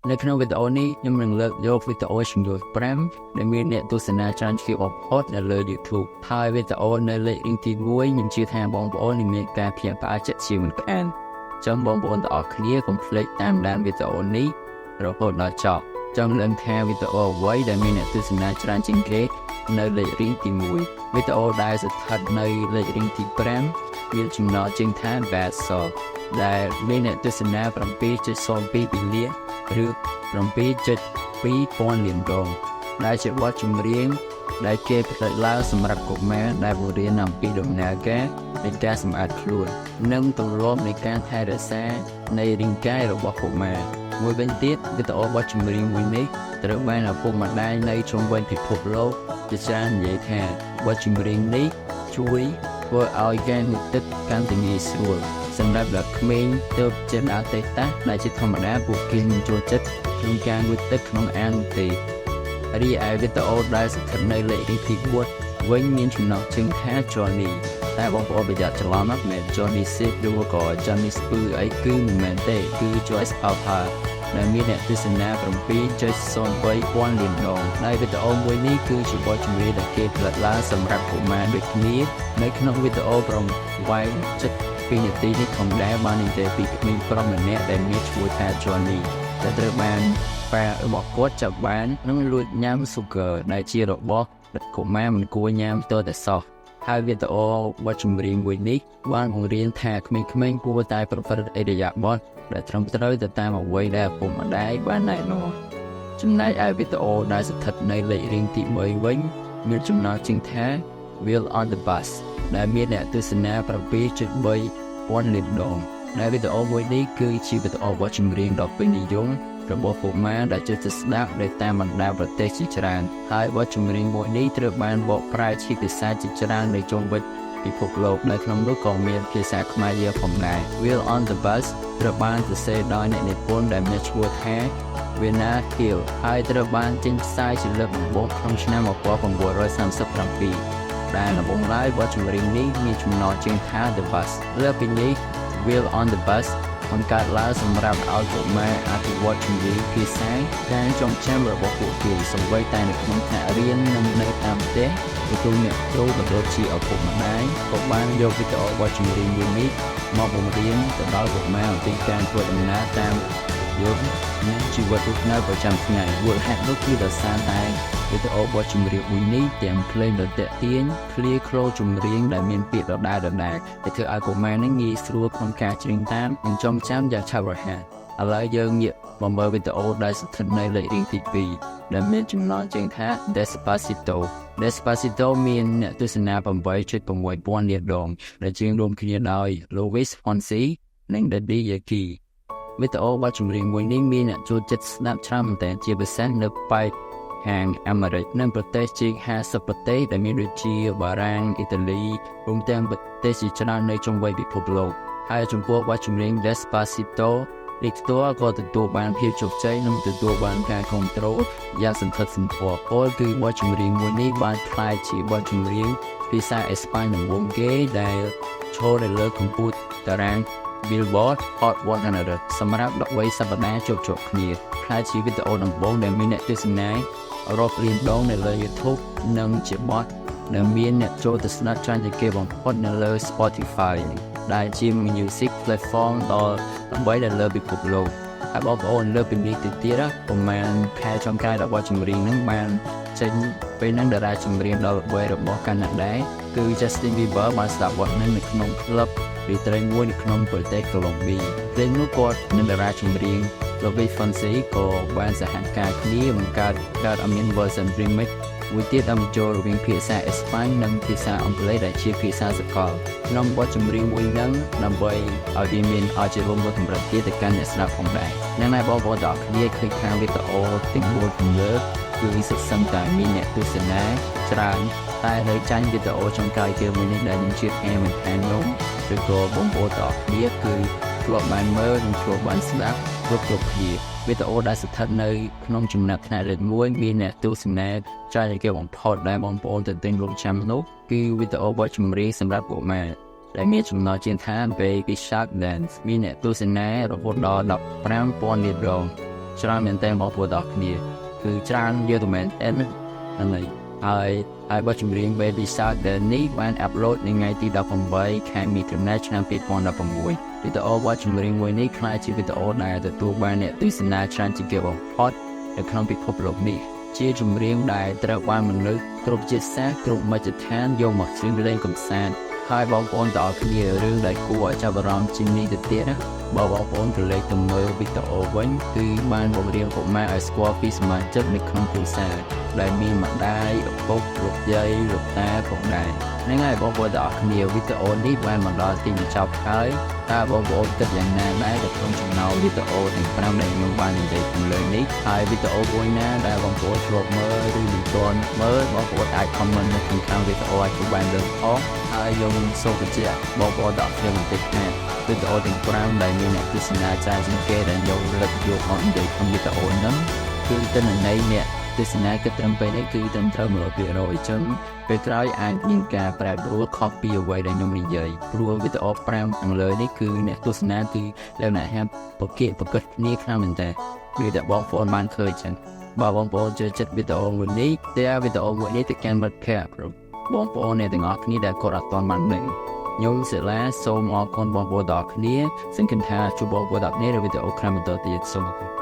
នៅក្នុងវីដេអូនេះខ្ញុំនឹងលើកយកវីដេអូចំនួន5ដែលមានអ្នកទស្សនាច្រើនជាងបំផុតនៅលើ YouTube ហើយវីដេអូនៅលេខរៀងទី1ខ្ញុំជឿថាបងប្អូននឹងមានការភ្ញាក់ផ្អើលចិត្តជាមិនខានចឹងបងប្អូនទាំងអស់គ្នាកុំភ្លេចតាមដានវីដេអូនេះរហូតដល់ចប់ចង់ដឹងថាវីដេអូអ្វីដែលមានអ្នកទស្សនាច្រើនជាងគេនៅលេខរៀងទី1វីដេអូដែលស្ថិតនៅលេខរៀងទី5មានចំណងជើងថា Bath Song ដែលមានអ្នកទស្សនា7.02 billion ឬ7.2ពាន់លានដងដែលជាបទចម្រៀងដែលគេផលិតឡើងសម្រាប់កុមារដែលបង្រៀនអំពីដំណើរការនៃការសម្អាតខ្លួន និងទម្លាប់នៃការថែរក្សានៃរាងកាយរបស់កុមារមួយវិញទៀតវីដេអូបទចម្រៀងមួយនេះត្រូវបានឪពុកម្ដាយនៅជុំវិញពិភពលោកជាច្រើននិយាយថាបទចម្រៀងនេះជួយធ្វើឲ្យការងូតទឹកកាន់តែងាយស្រួលសម្រាប់ដល់ក្មេងទើបចេះដើរទេតាដែលជាធម្មតាពួកគេមិនចូលចិត្តក្នុងការងូតទឹកក្នុងអាងនោះទេរីឯវីដេអូដែលស្ថិតនៅលេខរៀងទី4វិញមានចំណងជើងថា Johnny តែបងប្អូនប្រយ័ត្នច្រឡំណាមិនមែន Johnny Sip ឬក៏ Johnny ស្ពឺអីគឺមិនមែនទេគឺ Joyce Alper ដែលមានអ្នកទស្សនា7.03ពាន់លានដងហើយវីដេអូមួយនេះគឺជាបទចម្រៀងដែលគេផលិតឡើងសម្រាប់កុមារដូចគ្នានៅក្នុងវីដេអូប្រវែង7នាទីនេះផងដែរបាននិយាយពីក្មេងប្រុសម្នាក់ដែលមានឈ្មោះថា Johnny ដែលត្រូវបានប៉ារបស់គាត់ចាប់បាននិងលួចញ៉ាំ sugar ដែលជារបស់ដែលកុមារមិនគួរញ៉ាំទល់តែសោះហើយវីដេអូបទចម្រៀងមួយនេះបានបង្រៀនថាក្មេងៗគួរតែប្រព្រឹត្តឥរិយាបថដែលត្រឹមត្រូវទៅតាមអ្វីដែលឪពុកម្ដាយបានណែនាំចំណែកឯវីដេអូដែលស្ថិតនៅលេខរៀងទី3វិញមានចំណងជើងថា Wheel on the Bus ដែលមានអ្នកទស្សនា7.3ពាន់លានដងដែលវីដេអូមួយនេះគឺជាវីដេអូបទចម្រៀងដ៏ពេញនិយមរបស់កុមារដែលចូលចិត្តស្ដាប់នៅតាមបណ្ដាប្រទេសជាច្រើនហើយបទចម្រៀងមួយនេះត្រូវបានបកប្រែជាភាសាជាច្រើននៅជុំវិញពិភពលោកដែលក្នុងនោះក៏មានភាសាខ្មែរយើងផងដែរ Wheel on the Bus ត្រូវបានសរសេរដោយអ្នកនិពន្ធដែលមានឈ្មោះថា Vina Hill ហើយត្រូវបានចេញផ្សាយជាលើកដំបូងក្នុងឆ្នាំ1937ដែលដំបូងឡើយបទចម្រៀងនេះមានចំណងជើងថា The Bus លើសពីនេះ Wheel on the Bus បង្កើតឡើងសម្រាប់ឲ្យកុមារអភិវឌ្ឍជំនាញភាសាការចងចាំរបស់ពួកគេសូម្បីតែនៅក្នុងថ្នាក់រៀននិងនៅតាមផ្ទះលោកគ្រូអ្នកគ្រូក៏ដូចជាឪពុកម្ដាយក៏បានយកវីដេអូបទចម្រៀងមួយនេះមកបង្រៀនទៅដល់កុមារអំពីការធ្វើដំណើរតាមយន្តនិងជីវិតរស់នៅប្រចាំថ្ងៃមូលហេតុនោះគឺដោយសារតែវីដេអូបទចម្រៀងមួយនេះទាំងភ្លេងដ៏ទាក់ទាញឃ្លាឃ្លោចម្រៀងដែលមានពាក្យដដែលៗដែលធ្វើឲ្យកុមារនឹងងាយស្រួលក្នុងការច្រៀងតាមនិងចងចាំយ៉ាងឆាប់រហ័សឥឡូវយើងងាកមកមើលវីដេអូដែលស្ថិតនៅលេខរៀងទី2ដែលមានចំណងជើងថា Despacito Despacito មានអ្នកទស្សនា8.6ពាន់លានដងដែលច្រៀងរួមគ្នាដោយ Luis Fonsi និង Daddy Yankee វីដេអូបទចម្រៀងមួយនេះមានអ្នកចូលចិត្តស្ដាប់ច្រើនមែនទែនជាពិសេសនៅប៉ែកខាងអាមេរិកនិងប្រទេសជាង50ប្រទេសដែលមានដូចជាបារាំងអ៊ីតាលីរួមទាំងប្រទេសជាច្រើននៅជុំវិញពិភពលោកហើយចំពោះបទចម្រៀង Despacito នេះផ្ទាល់ក៏ទទួលបានភាពជោគជ័យនិងទទួលបានការគាំទ្រយ៉ាងសន្ធឹកសន្ធាប់ពោលគឺបទចម្រៀងមួយនេះបានក្លាយជាបទចម្រៀងភាសាអេស្ប៉ាញដំបូងគេដែលឈរនៅលើកំពូលតារាង Billboard Hot 100សម្រាប់13សប្តាហ៍ជាប់ជាប់គ្នាក្លាយជាវីដេអូដំបូងដែលមានអ្នកទស្សនារាប់លានដងនៅលើ YouTube និងជាបទដែលមានអ្នកចូលទស្សនាច្រើនជាងគេបំផុតនៅលើ Spotify ដែលជា music platform ដ៏ល្បីនៅលើពិភពលោកហើយបងប្អូនលើពីនេះទៅទៀតប្រហែលខែចុងក្រោយរបស់ចម្រៀងហ្នឹងបានចេញពេលហ្នឹងតារាចម្រៀងដ៏ល្បីរបស់កាណាដាគឺ Justin Bieber បានស្ដាប់បទហ្នឹងនៅក្នុងក្លឹបរាត្រីមួយនៅក្នុងប្រទេសកូឡុំប៊ីពេលនោះគាត់និងតារាចម្រៀង Luis Fonsi ក៏បានសហការគ្នាបង្កើតកើតឲ្យមាន version remix មួយទៀតដែលបញ្ចូលរវាងភាសាអេស្ប៉ាញនិងភាសាអង់គ្លេសដែលជាភាសាសកលក្នុងបទចម្រៀងមួយហ្នឹងដើម្បីឲ្យវាមានឲ្យជារួមមួយកម្រិតទៀតទៅកាន់អ្នកស្ដាប់ផងដែរនឹងហើយបងប្អូនទាំងអស់គ្នាឃើញខាងវីដេអូទាំង4ខាងលើគឺសុទ្ធសឹងតែមានអ្នកទស្សនាច្រើនតែនៅចាញ់វីដេអូចុងក្រោយគេមួយនេះដែលខ្ញុំជឿថាមិនថានោះឬក៏បងប្អូនទាំងអស់គ្នាគឺធ្លាប់បានមើលនិងធ្លាប់បានស្ដាប់គ្រប់គ្រប់គ្នាវីដេអូដែលស្ថិតនៅក្នុងចំណាត់ថ្នាក់លេខ1មានអ្នកទស្សនាច្រើនជាងគេបំផុតដែលបងប្អូនទន្ទឹងរង់ចាំនោះគឺវីដេអូបទចម្រៀងសម្រាប់កុមារដែលមានចំណងជើងថា Baby Shark Dance មានអ្នកទស្សនារហូតដល់15,000លានដង។ ច្រើនមែនតើបងប្អូនទាំងគ្នាគឺច្រើនយកទៅមែនតើហ្នឹងហើយហើយហើយបទចម្រៀង Baby Shark ដែលនេះបាន upload នៅថ្ងៃទី18ខែមិថុនាឆ្នាំ2016វីដេអូបទចម្រៀងមួយនេះក្លាយជាវីដេអូដែលទទួលបានអ្នកទស្សនាច្រើនជាងគេបំផុតនៅក្នុងពិភពលោកនេះជាចម្រៀងដែលត្រូវបានមនុស្សគ្រប់ជាតិសាសន៍គ្រប់មជ្ឈដ្ឋានយកមកច្រៀងលេងកម្សាន្តហើយបងប្អូនទាំងអស់គ្នារឿងដែលគួរឲ្យចាប់អារម្មណ៍ជាងនេះទៅទៀតណាបើបងប្អូនក្រឡេកទៅមើលវីដេអូវិញគឺបានបង្រៀនកុមារឲ្យស្គាល់ពីសមាជិកនៅក្នុងគ្រួសារដែលមានម្ដាយឪពុកលោកយាយលោកតាផងដែរហ្នឹងហើយបងប្អូនទាំងអស់គ្នាវីដេអូនេះបានមកដល់ទីបញ្ចប់ហើយតើបងប្អូនគិតយ៉ាងណាដែរនៅក្នុងចំណោមវីដេអូទាំង5ដែលខ្ញុំបាននិយាយខាងលើនេះហើយវីដេអូមួយណាដែលបងប្អូនធ្លាប់មើលឬមិនទាន់មើលបងប្អូនអាច comment នៅខាងក្រោមវីដេអូឲ្យខ្ញុំបានដឹងផងហើយខ្ញុំសូមបញ្ជាក់បងប្អូនទាំងអស់គ្នាបន្តិចថាវីដេអូទាំង5ដែលមានអ្នកទស្សនាច្រើនជាងគេដែលខ្ញុំលើកយកមកនិយាយក្នុងវីដេអូហ្នឹងគឺទិន្នន័យអ្នកទស្សនាគិតត្រឹមពេលនេះគឺត្រឹមត្រូវ100%អញ្ចឹងពេលក្រោយអាចមានការប្រែប្រួលខុសពីអ្វីដែលខ្ញុំនិយាយព្រោះវីដេអូ5ខាងលើនេះគឺអ្នកទស្សនាគឺលក្ខណៈហាប្រកៀកប្រកិតគ្នាខ្លាំងមែនតើគឺតែបងប្អូនបានឃើញអញ្ចឹងបើបងប្អូនចូលចិត្តវីដេអូមួយនេះ share វីដេអូមួយនេះទៅកាន់មិត្តភក្តិបងប្អូនអ្នកទាំងអស់គ្នាដែលគាត់អត់ទាន់បានដឹងខ្ញុំសិលាសូមអរគុណបងប្អូនទាំងអស់គ្នាសង្ឃឹមថាជួបបងប្អូនទាំងអស់គ្នានៅវីដេអូក្រោយបន្តទៀតសូមអរគុណ។